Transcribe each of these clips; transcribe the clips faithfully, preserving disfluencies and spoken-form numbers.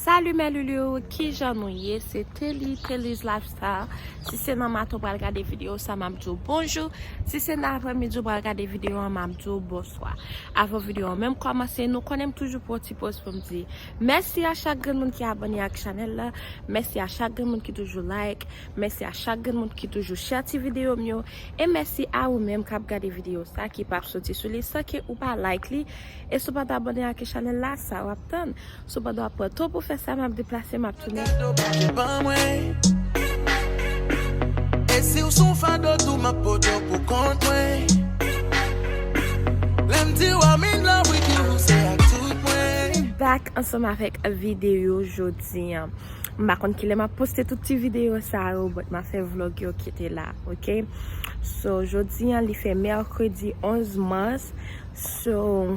Salut mes loulous, kijan nou ye? Se Telly, Telly's Lifestyle. Si se nan maten w pral gade videyo sa, m ap di w bonjou. Si se nan aprèmidi w pral gade videyo an, m ap di w bonswa. Avan videyo an menm kòmanse, nou konnen m toujou pran yon ti poz pou m di mèsi a chak grenn moun ki abòne ak chanèl la. Mèsi a chak grenn moun ki toujou like. Mèsi a chak grenn moun ki toujou share ti videyo m yo. E mèsi a ou menm k ap gade videyo sa ki p ap soti sou li san ke ou pa like li. E si w pa t abòne ak chanèl la, sa w ap tann? Sepandan, w ap pran tan pou fè sa, m ap deplase, m ap tounen. Kado Bondye ban mwen. E si w sou fado tou, m ap pote w pou kont mwen. Lè m di w I'm in love with you, se ak tout mwen. Back ansanm avèk videyo jodi an. M pa konn kilè m ap poste tout ti videyo sa yo, but m ap fè vlog yo kite la, ok? So, jodi an, li fè mèkredi onz mas. So,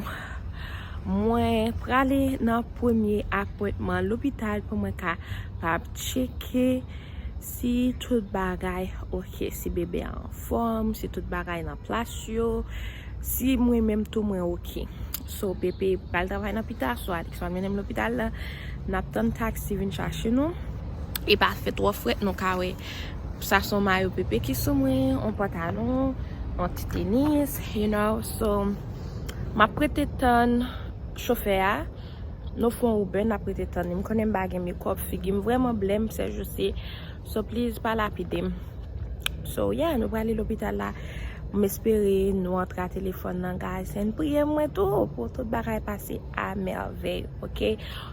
mwen prale nan premye apwentman lopital pou mwen kapab tcheke si tout bagay ok, si bebe a anfòm, si tout bagay nan plas yo, si mwen menm tou mwen ok. So, Pepe pral travay nan pita, so Alex pral mennen m lopital la. N ap tann taksi vin chache nou. E pa fè twò frèt, nou ka wè. Sa se yon mayo Pepe ki sou mwen, yon pantalon, yon ti tenis, you know. So, m ap rete tann chofè a. Nou fè yon Uber, n ap rete tann li. M konnen m pa gen makeup, figi m vrèman blèm, sèjousi. So, please, pa lapide m. So, yeah, nou prale lopital la. M espere nou antre a telefòn nan, guys. And priye mwen tou pou tout bagay pase a mèvèy, ok?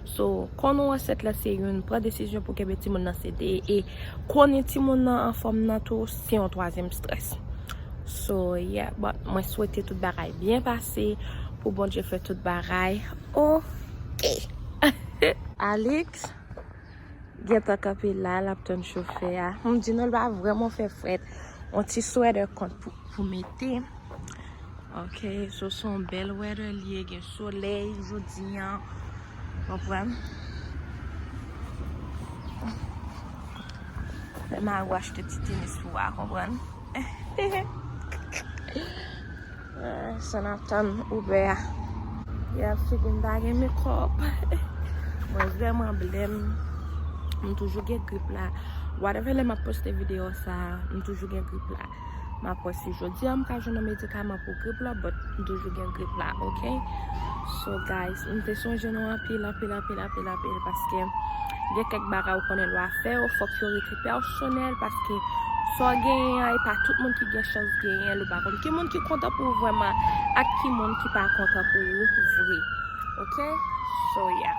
So, kon nou ansent la se youn, pran desizyon pou kenbe timoun nan se de. E konnen timoun nan anfòm nan tou, se yon twazyèm strès. So, yeah, but mwen swete tout bagay byen pase, pou Bondye fè tout bagay ok. Alex gentan kanpe la, l ap tann chofè a. M di nou, l pa vrèman fè frèt. Yon ti swètè kont pou, pou mete. Ok, so se yon bèl weather li ye, gen solèy jodi an. Konprann? Fè mari w achte ti tenis pou w a, konprann? Eh, sa n ap tann Uber a. Yap, figi m pa gen makeup. Mwen vrèman blèm. M toujou gen grip la. Whatever lè m ap poste videyo sa, m toujou gen grip la. M ap wè si jodi a m ka jwenn yon medikaman pou grip la, but m toujou gen grip la, ok? So, guys, m te sonje nou anpil, anpil, anpil, anpil, anpil, paske gen kèk bagay ou konnen lè w ap fè yo, fòk yo rete pèsonèl, paske sa w genyen an, e pa tout moun ki gen chans genyen l, ou pa konn ki moun ki kontan pou ou vrèman, ak ki moun ki pa kontan pou ou vre, ok? So, yeah.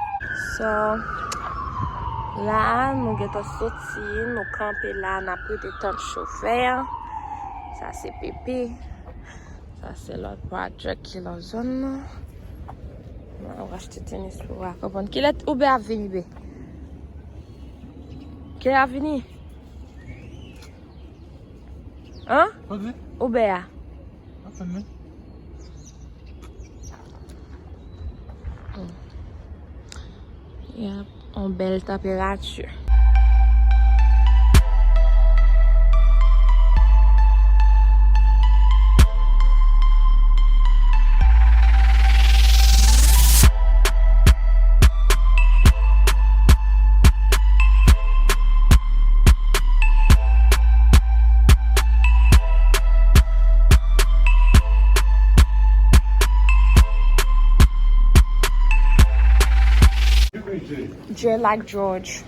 So, la, nou gentan soti, nou kanpe la, n ap rete tann chofè an. Sa se Pepe. Sa se lòt project ki nan zòn nan. Mwen al achte tenis pou w a konprann. Kilè Uber ap vini, be? Kilè ap vini? An? Uber a. Atann, wi. Hmm. Yap, yon bèl tanperati. J like George.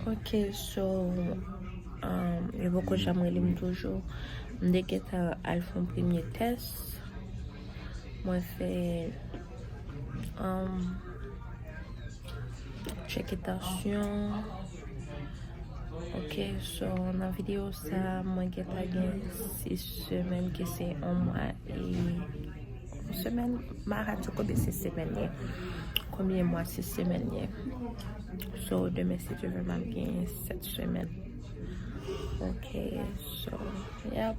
Ok, so, um, yo poko janm rele m toujou. M te gentan al fè yon premye tès. Mwen fè, um, tcheke tansyon. Ok, so, nan videyo sa, mwen gentan gen sis semèn, ke se yon mwa e yon semèn, m pa ka di w konbyen se semèn ye. Konbyen mwa se semèn ye. So, demen, si Dye vle, m ap gen sèt semèn. Ok, so, yap.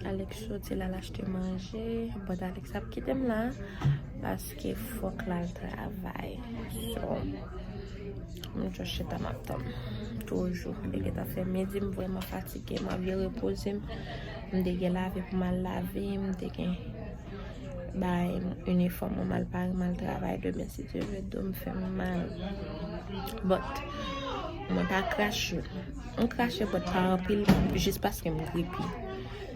Alex soti, l al achte manje, but Alex ap kite m la, paske fòk l al travay. So, m just chita, m ap tann. Toujou. M te gentan fè midi, m vrèman fatige, m anvi repoze m. M te gen lave pou m al lave, m te gen bay inifòm mwen, m al pare, m al travay demen, si Dye vle, do m fè m mal. But, mwen pa krache. M krache, but pa anpil, jis paske m gripe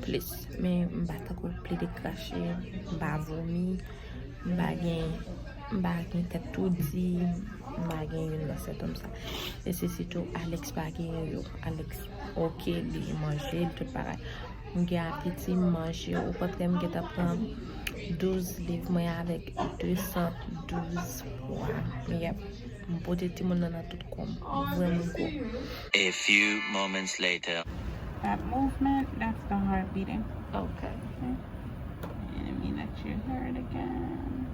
plis. Men m pa tankou plede krache, m pa vomi, m pa gen, m pa gen tèt toudi, m pa gen youn nan sentòm sa. E se sitou Alex pa gen yo. Alex, oke, li manje, li tout bagay. M gen apeti, m manje. Okontrè, m gentan pran douz liv mwen avèk de san douz pwa. Yep. M pote timoun nan nan tout kò m. Vrèman gwo. A few moments later. That movement, that's the heart beating. Okay. Okay. And I mean that you heard again.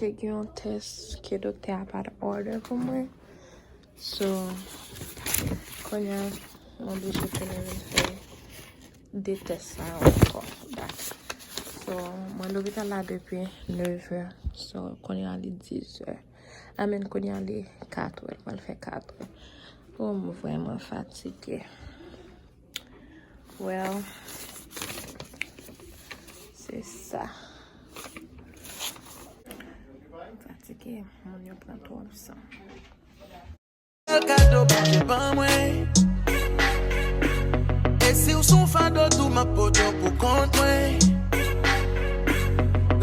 Te gen yon tès ke doktè a pa t order pou mwen. So, kounye a, mwen oblije tounen vin fè de tès sa yo ankò. Dat. So, mwen lopital la depi nèv è. So, kounye a li diz è. I mean, kounye a li kat è. Mwen fè kat è. Oh, mwen vrèman fatige. Well, se sa. Fatige, moun yo pran twòp san. Kado Bondye ban mwen. E si w sou fado tou, m ap pote w pou kont mwen.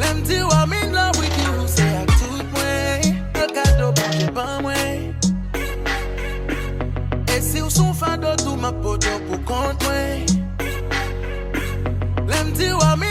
Lè m di w I'm in love with you, se ak tout mwen. Kado Bondye ban mwen. E si w sou fado tou, m ap pote w pou kont mwen. Lè m di w I'm